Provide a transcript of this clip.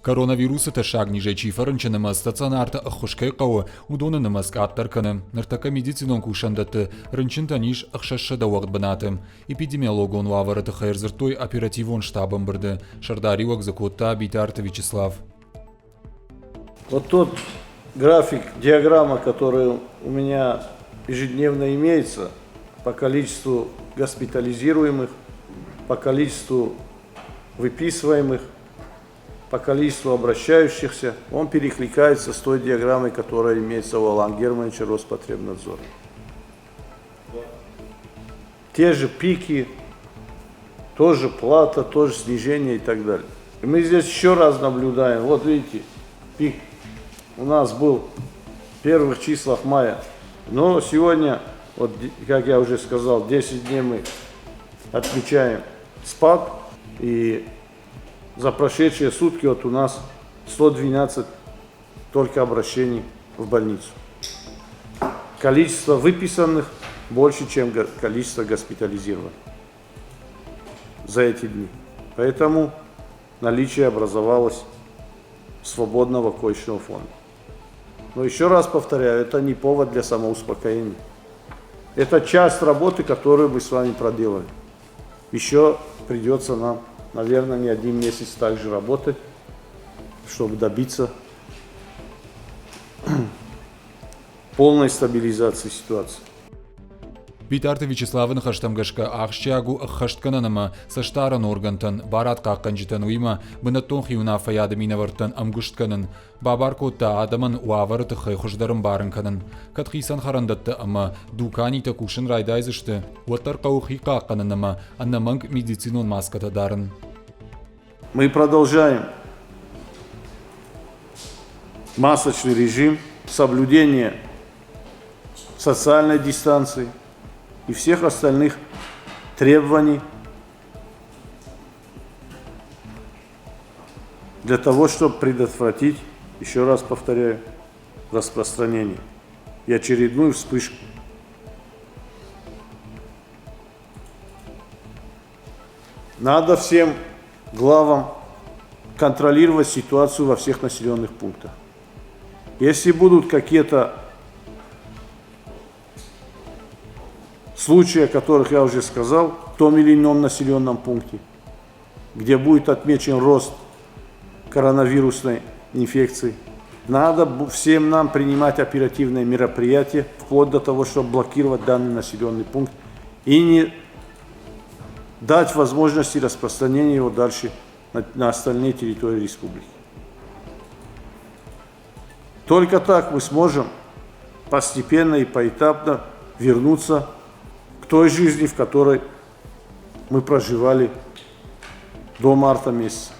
Коронавирусы тӕссаг низӕй чи фӕрынчын ӕмӕ стационарты ӕххуыс кӕй хъӕуы, уыдоны нымӕц къаддӕр кӕны. Ныртӕккӕ медицинон кусӕндӕтты рынчынтӕн ис 600 уӕгъд бынаты. Эпидемиологон уавӕры тыххӕй ӕрдзырдтой оперативон штабы ӕмбырды. Сӕрдариуӕг дзы кодта Битарты Вячеслав. Вот тот график, диаграмма, которая у меня ежедневно имеется по количеству госпитализируемых, по количеству выписываемых, по количеству обращающихся, он перекликается с той диаграммой, которая имеется у Алана Германовича Роспотребнадзора. Те же пики, тоже плата, тоже снижение и так далее. И мы здесь еще раз наблюдаем, вот видите, пик у нас был в первых числах мая. Но сегодня, вот, как я уже сказал, 10 дней мы отмечаем спад. И за прошедшие сутки вот у нас 112 только обращений в больницу. Количество выписанных больше, чем количество госпитализированных за эти дни. Поэтому наличие образовалось свободного коечного фонда. Но еще раз повторяю, это не повод для самоуспокоения. Это часть работы, которую мы с вами проделали. Еще придется нам, наверное, не один месяц также работать, чтобы добиться полной стабилизации ситуации. Битарты Вячеславы ныхӕстӕм гӕсгӕ ахсджиаг у ӕххӕстгӕнӕн ӕмӕ цӕстдарӕн органтӕн, барадхъахъхъӕнджытӕн, уыимӕ бынӕттон хиуынаффӕйады минӕвӕрттӕн ӕмгуыст кӕнын, бабар кодта адӕмӕн уавӕры тыххӕй хуыздӕр ӕмбарын кӕнын. Кӕд хицӕн хӕрӕндӕттӕ ӕмӕ дуканитӕ кусын райдайдзысты, уӕддӕр хъӕуы хи хъахъхъӕнын ӕмӕ ӕнӕмӕнг медицинон маскӕтӕ дарын. Мы продолжаем масочный режим, соблюдение социальной дистанции и всех остальных требований для того, чтобы предотвратить, еще раз повторяю, распространение и очередную вспышку. Надо всем главам контролировать ситуацию во всех населенных пунктах. Если будут какие-то случаи, о которых я уже сказал, в том или ином населенном пункте, где будет отмечен рост коронавирусной инфекции, надо всем нам принимать оперативные мероприятия, вплоть до того, чтобы блокировать данный населенный пункт и не дать возможности распространения его дальше на остальные территории республики. Только так мы сможем постепенно и поэтапно вернуться к той жизни, в которой мы проживали до марта месяца.